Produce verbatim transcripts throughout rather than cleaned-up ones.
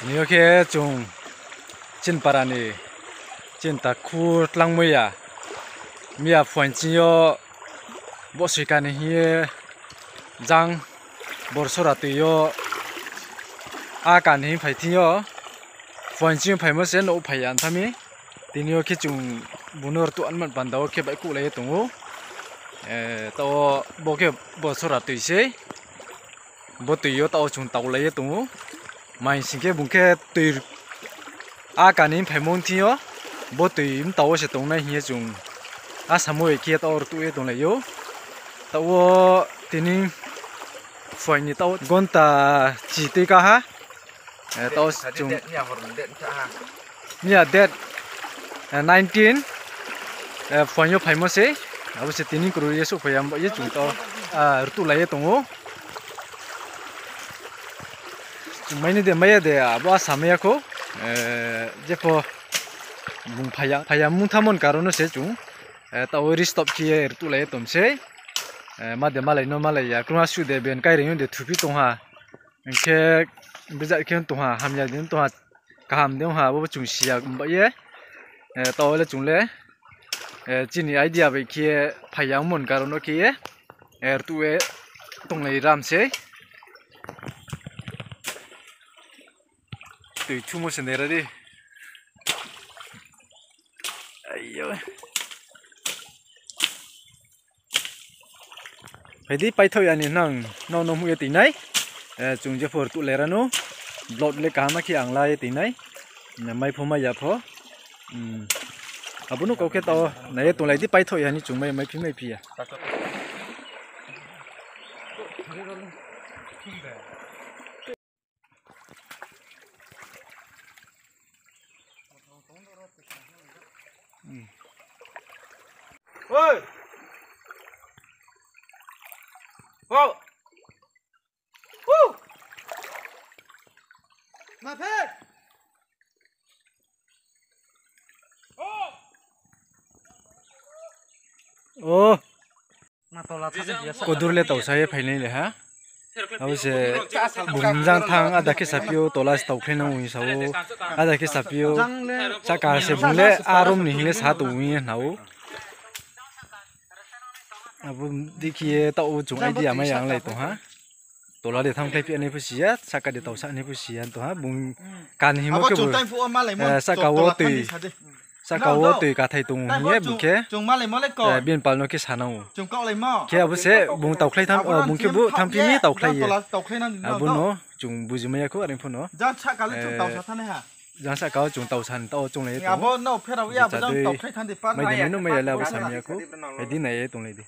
Tini yo khe chung chini para ni chini takhu tlangmai ya. Miya phuaing ching yo bo soika ni hing ye jang borsora tui yo a ka ni hing phai thing yo. Phuaing ching yo phaimo se nouh phai ya tha mi. Tini yo khe chung bung no rtuh anman panda wo khe baihkhouhlai ye tong ou. Taoh bo khe borsora tui sei. Bo tui yo taoh chung taulai ye tong ou. Mai sing khe bung khe tui a ka ni phaimo thing yo. Bo tui mtao wo se tongnai hing ye chung asamo bai khe taoh rtuh ye tonglai ou. Taoh wo tini phuaing ni taoh gonta chi tui ka ha. Taoh chung miya date nineteen phuaing yo phaimo sei. Abo se tini kru ye souhphai ya, abo ye chung taoh rtuhlai ye tong ou. Chung mai ni de mai ya de abo asa mai ya khou. Jepho bung phai ya, phai ya mungthamo ni karon no se chung taoh restop khe ye rtuhlai ye tong sei. Ma de malai no malai ya, krungha su de ben kaireing yo de thuphi tong ha. Hing khe bejak khe tong ha, hamya de tong ha, kaham de ong ha, abo chung si ya ba ye. Taoh le chung le chini idea bai khe phai ya ongmo ni karon no khe ye rtuh ye tonglai ram sei. Tui thumo se nera di. Phai di, paithaoh ya ni nang, nrao no muh ye toi nai. Chung jepho rtuhlai ra no, blood le kaham khe ang la ye toi nai. Mai pho mai ya pho. Abo no kau khe taoh nai ye tonglai di, paithaoh ya ni chung mai, maiphi maiphi ya. Kodur le tausa ye phainai le ha. Abo se bung jang thanng, ada khe saphi ou, tola se taukhlai nang ou hing sa ou. Ada khe saphi ou, sahka se bung le a room ni hing le sa tong ou hing ye hna ou. Abo dei khe ye taoh wo chung idea mai ya onglai tong ha. Tola de thanngkhlai phi nai pho si ya, sahka de tausa nai pho si ya tong ha. Bung kan hingmo khe bo, sahka wo tui kathai tong ou hing ye bung khe, bini pal no khe sa nang ou. Khe abo se bung taukhlai tham, bung khe bo thanngphi mi taukhlai ye. Abo no chung bujimai ya khou, are pho no. Jang sahka wo chung tausa ni taoh wo chounglai ye tong ou. Mai de mai no mai ya le abo samai ya khou. Phai di, nai ye tonglai di.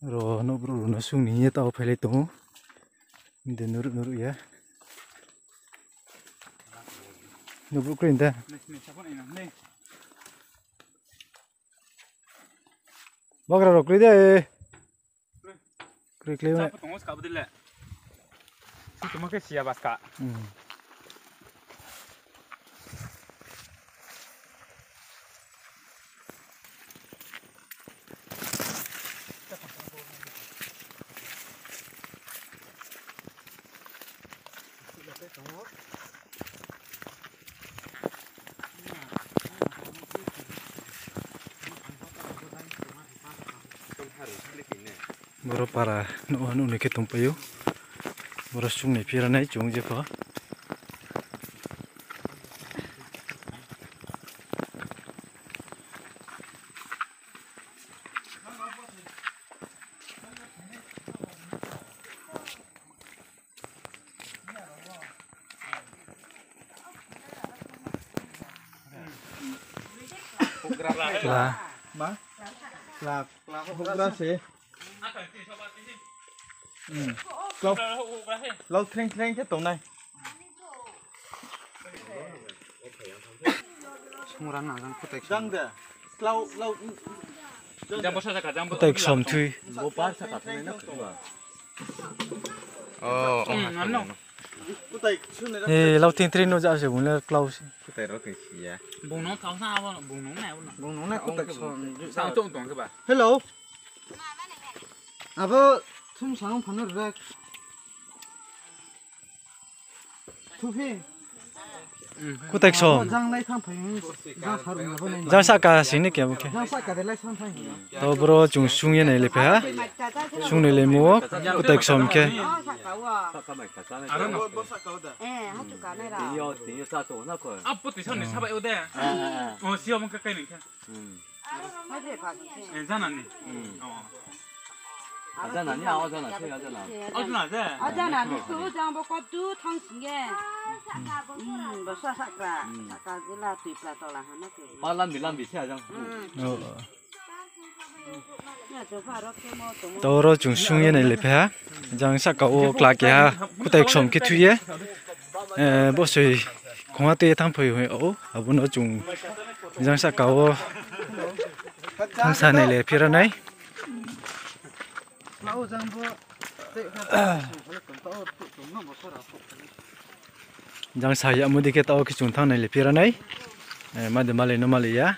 Ro nouhbrouh rao no sung ni hing ye taoh phailai tong ou. De nuruh nuruh ya. Nouhbrouh kroi de. Bagra rao kroi de. Kroi klái. Boro para nuh, nuh ni khe tongpai ou. Boro sung ni phira nai chung jepho. Kla. Ma? Kla. Houhgra se. Lau threng threng khe tongnai. Sungra na jang phutai jang de. Lau, lau. Kutai ksom thui. E, lau thing thri no ja se bung le klau se. Bung nung thang sa abo, bung nung nai abo. Bung nung nai kutai ksom. Hello. Abo thum sang phano rek. Kutai ksom. Jang lai thang phai. Jang sahka sini khe bo khe. Jang sahka de lai thang phai. To bro chung sung ye nai le pha. Sung nai le mo kutai ksom khe. Apo tisa ni sabai ode. O si omo khe kai ni khe. Jana ni. Jana ni, a, jana se, a, jana se. A jana ni tu jang bo kop tu thang sing ye. Bo sa sakra, sakra jila tui pla tola hana ke. Pa lambi lambi se a jang. To ro chung sung ye nai le pha. Jang sahka wo kla keha kutai ksom khe thui ye. Bo soi khongha tui ye thang phai ou. Abo no chung jang sahka wo thang sa nai le phira nai. Jang sa ya mudi khe taoh khe chung thang nai le phira nai. Ma de malai no malai ya.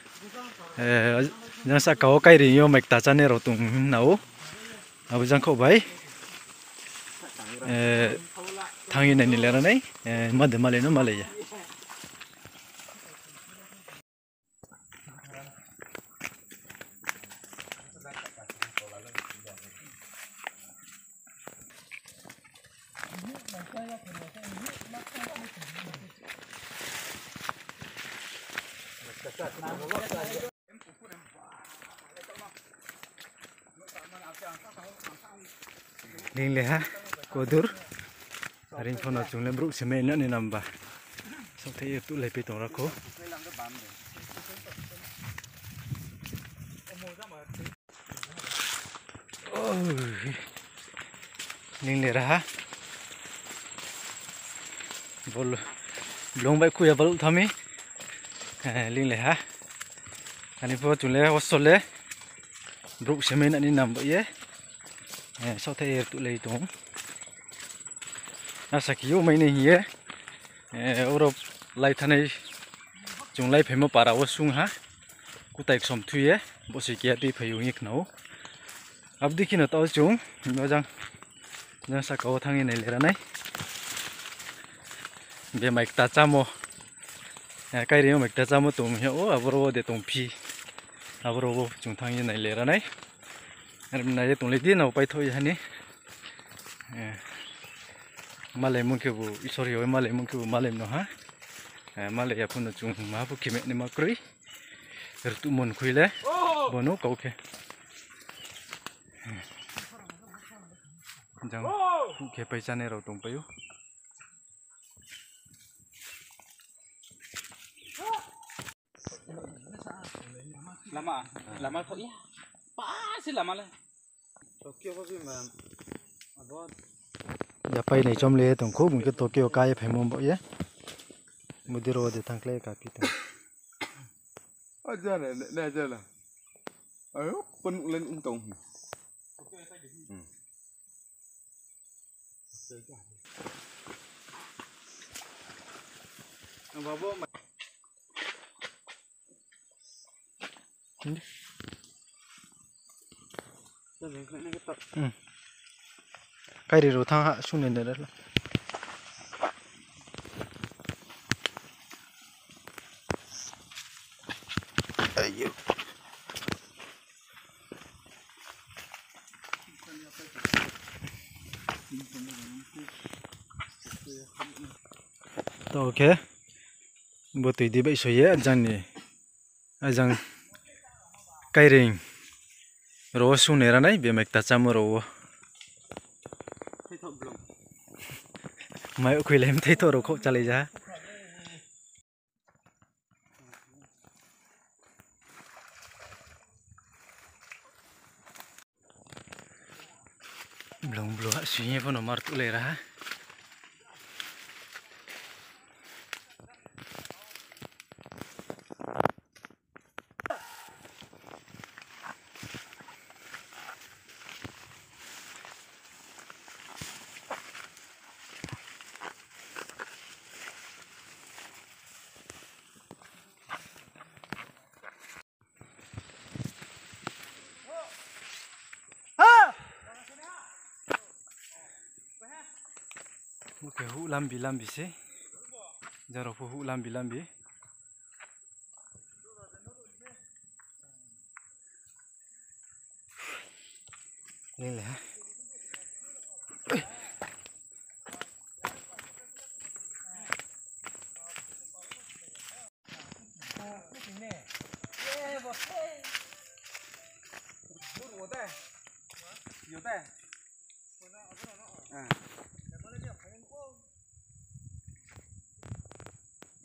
Jang sahka wo kairing yo mai kta chánai rao tong na ou. Abo jang khaoh bai. Thang ye nai ni le ra nai. Ma de malai no malai ya. Ling le ha, kodur. Are pho no chung le brouh se mai na ni namba. Saohthaih ye tuhlai pai tong ra khou. Ling le ra ha. Bol, blung bai khui ya bol tha mi. Ling le ha. Are pho chung le hostel le brouh se mai na ni namba ye. Saohthaih ye tuhlai tong. Asa khe yo mai nai hing ye. Oro lai thanai chung lai phaimo para wo sung ha. Kutai ksom thui ye. Bo se keha tui phai ou hing ye khna ou. Abo dei khe no taoh chung, jang, jang sahka wo thang ye nai le ra nai. Be mai kta chámo. Kairing yo mai kta chámo tong hing ou, aboro wo de tongphi. Aboro wo chung thang ye nai le ra nai. Are nai ye tong le di nao paithoh ye ha ni. Malaimung khebu, Isor yo malaimung khebu malai no ha. Malai ya pho no chung ma pho khe mai naima kroi. Rtuhmo ni khui le. Bo no kau khe. Jang khe pai chánai rao tongpai ou. Lama, lama kho ya. Pa se lama le. Yapai nai chom le tong khou, bung khe Tokyo ka ye phaimo bo ye. Modi ro de thang khlai ka phi tong. Aja na, na aja na. Ayo, pun ulen ung tong. Kairing rao thanng ha, sung nai nai ra la. Taoh khe, bo tui di baihso ye, ajang ni, ajang kairing rao wo sung nai ra nai, bemai kta chámo rao wo. Mai khuilai mthai to rao khouh chálai ja ha. Blung blung ha sui ye pho no mar tuhlai ra ha. Khe huh lambi lambi se. Jang rao pho huh lambi lambi. Lele ha.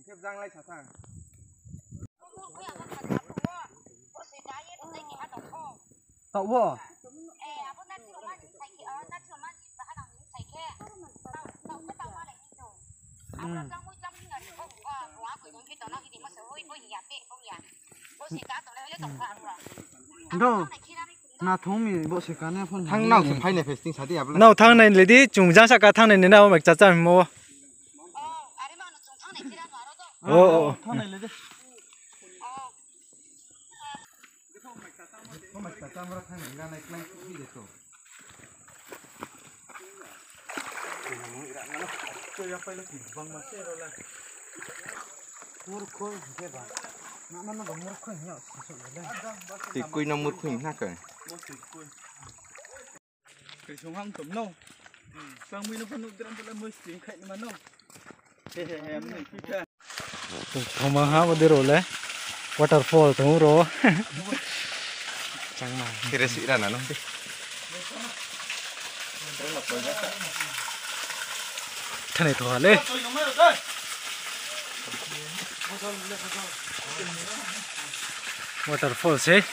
Khe bzang lai sa tha. Taoh wo. Ndo, na thong mi bo se ka ne phone. Thang nao se phai nai phai sting sa di abo le. Nao thang nai le di, chung jang sahka thang nai ni nao mai cha cha mo. O, o, o. Thang nai le di. Tui kui no murkhui hna khe. Kri song hang tom no. Tang mui no phano dram pala mui sting khai ni ma no. He, he, he, mui phi pha. Tongthoma ha bo de ro le. Waterfall tong ro. Changma. Kere si ra na no. Thani to ha le. Waterfall se.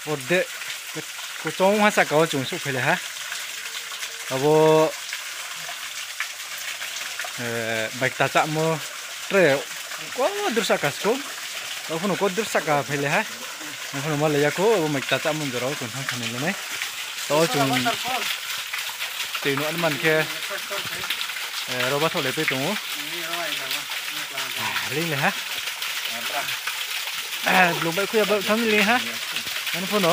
Orde, kuchung ha sahka wo chung suhphai le ha. Abo, eh, bike ta chamo tre, ko dur sahka sko. Abo phano ko dur sahka phai le ha. Abo phano ma le ya kho, abo bike ta chamo jora wo chung thang thani le nai. To chung tui no anuman khe, eh, roba thole pe tong ou. Ah, ling le ha. Ah, blung bai khuya bai family ha. Ano phano.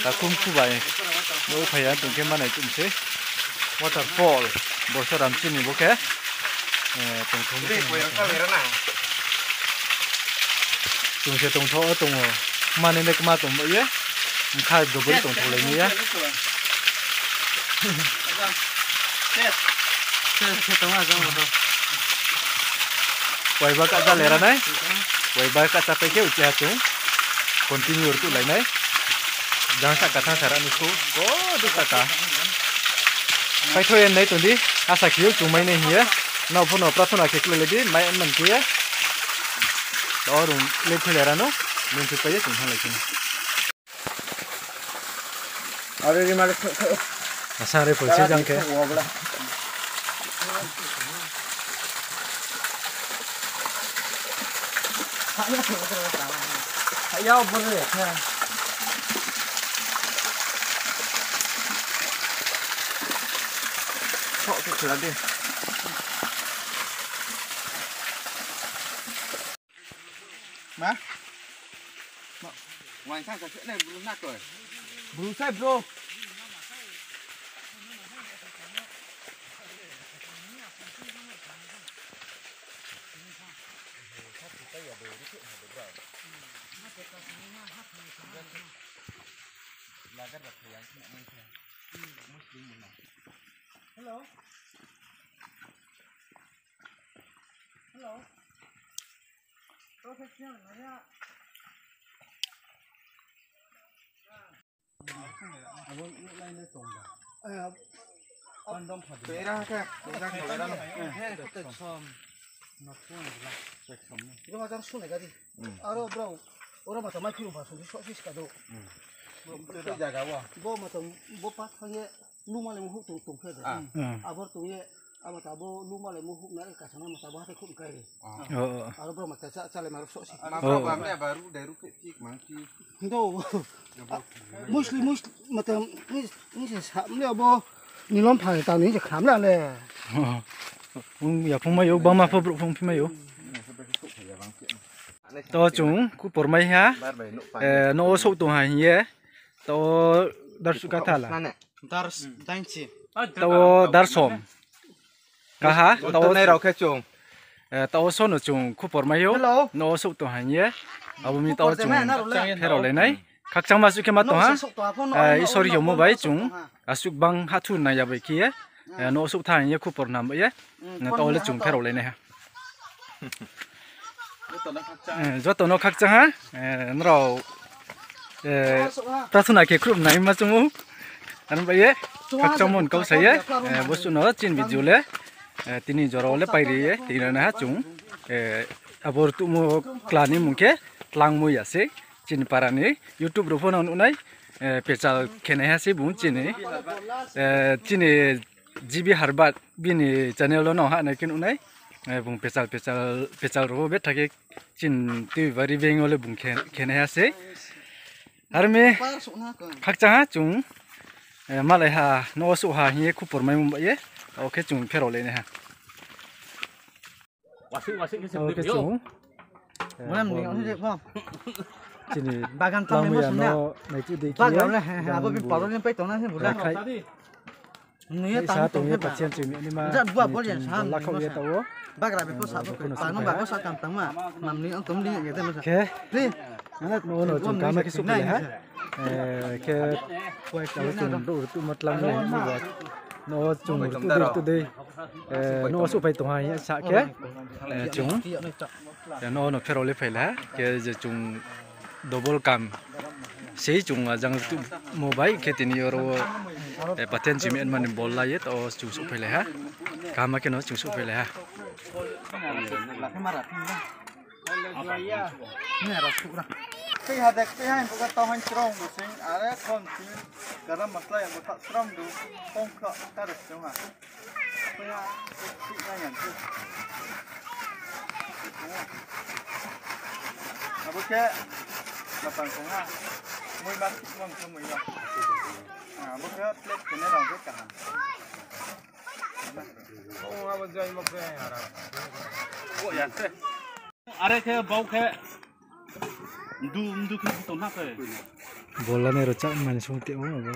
Takhum khu bai. Bo phai ya tong khe manai tong se. Waterfall. Borsa ram chini bo khe. Eh, tong thong. Chung se tongtho, tong ou. Mani ne kma tong ye. Bkha jobori tongtho lai ni ya. Waiba kacha le ra nai. Waiba kacha pai khe uchi ha chung. Continue rtuh lai nai. Jang sahka thang sa ra ni su. Ko du sahka. Paitho ye nai tong di. Asa khe yo chung mai nai hing ye. Nrao pho no prathona khe klai le di. Mai man khe ye. To rung le khe le ra no. Nung khe pai ye chung thang lai khe. Are ri mare khe, khe. Asa re pho se jang khe. Haya khe, haya bo re khe. Sok khe khela di. Ma? Ma, wain sa sa khe nai bru na koi. Bru sai bro. Hello. Hello. Protection, nanya. Abo nuh lai le tong ba. Eh, ab-, Pandom phadi. Tera khe, tera khe, tera khe. Eh, protection. Protection. Iro hajar sunai gari. Hmm. Aro bro, oro mata mai phirung ba sung so si ska do. Hmm. Bo, bo mata bo pa thang ye, luma le mu hu tong tong khe. Ah. Hmm. Abor tong ye, Abo tabo luma le mo huk na ka sana mo tabo hate khum kai. Oh, oh. Aro bro ma cha cha le ma ro so si. Aro bro ba me ba ru de ru ke tik mang ki. Ndo. Muslim, Muslim, mata, ni, ni se sa, ni abo ni lom pha ta ni je kham la le. Oh. Ung ya phung ma yo, ba ma pho bro phung phi ma yo. Ni se ba ki sok ya bang ki. To chung khupor mai ha. Nouh wo souh tong ha hing ye. To darsuh katha la. Tao darsom. Kaha, tao nai rao khe chung. Tao so no chung khupor mai ou. Nouh wo souh tong ha hing ye. Abo mi tao chung pherao lai nai. Khakchangma suh khe ma tong ha. Isor yomo bai chung asuh bang hathu nai ya bai khe ye. Nouh wo souh tha hing ye khupor nam bai ye. Tao le chung pherao lai nai ha. Joto no khakchang ha, nrao prathona khe khruh nai ma chung ou. Ano bai ye, khakchangmo ni kau sa ye, bo suh no chini video le, tini jora wo le pairi ye, tini nai ha chung, abo rtuhmo kla ni mung khe, Tlangmoi ya sei, chini para ni, YouTube rao pho no nuh nai, pechal khe nai ha sei bung chini, chini G B Harbat bini channel wo no hah nai khe nuh nai. Bung pechal, pechal rao wo betha khe chini tui bari beng yo le bung khe nai ha sei. Ar mi khakchang ha chung, malai ha, nouh wo souh ha hing ye khupor maimo bai ye, tao khe chung pherao lai nai ha. Tao khe chung, chini bagan tang no nai chu dei khe ye, abo bi paro ni pai tong na se bula. Sa tong ye pathian chini ni ma, lakhaoh ye tao wo. Bagra beko sa bo khe, pano bago sa tang tang ma. Mamni ang tom di ye de ma sa. Khe, nouh no chung kama khe souhphai ha. Khe, tao chung rtuh rtuhmo tlang ni, nouh wo chung rtuh dei rtuh dei. Nouh wo souhphai tong ha ye sa khe, chung nouh no pherao le phai la ha. Khe je chung double kam sei chung ajang rtuhmo bai khe tini oro wo, pathian chini ma ni bol la ye tao chung souhphai lai ha. Kaham khe no chung souhphai lai ha. Tei ha dek, tei ha, bo khe tau haing chrong bo sing, are khon sing, garam masala ya bo tha chrong du, tong kha, ta rw chrong ha. Tei ha, tei na yang khe. Abo khe, batang kong ha, mui ma thik mang khe mui ma. Abo khe plate khe nai rang khe kaham. Are khe bau khe mdu mdu khe tong na khe. Bola nai rao chá mani sung te o abo.